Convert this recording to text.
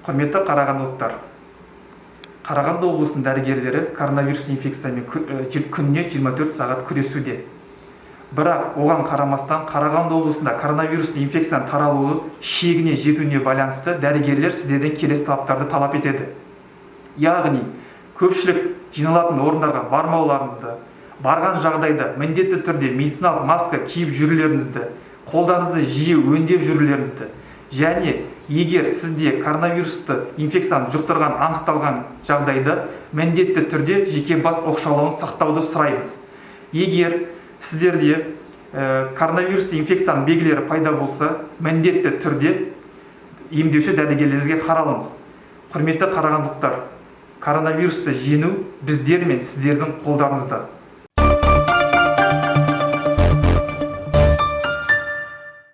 Құрметті қарағандылықтар, Қарағанды облысының дәрігерлері коронавирус инфекциямен күніне 24 сағат күресуде. Бірақ оған қарамастан, Қарағанды облысында коронавирусты инфекцияның таралуы шегіне жетуіне байланысты дәрігерлер сіздерден келесі талаптарды талап етеді. Яғни көпшілік жиналатын орындарға бармауларыңызды, барған жағдайда міндетті түрде медициналық маска киіп жүрулеріңізді, қолдарыңызды жиі өңдеп жүрулеріңізді және егер сізде коронавирусты инфекцияны жұқтырған анықталған жағдайда, міндетті түрде жеке бас оқшаулауын сақтауды сұраймыз. Егер сіздерде коронавирусты инфекцияның белгілері пайда болса, міндетті түрде емдеуші дәрігерлеріңізге қаралыңыз. Құрметті қарағандылықтар, коронавирусты жеңу біздер мен сіздердің қолдарыңызда.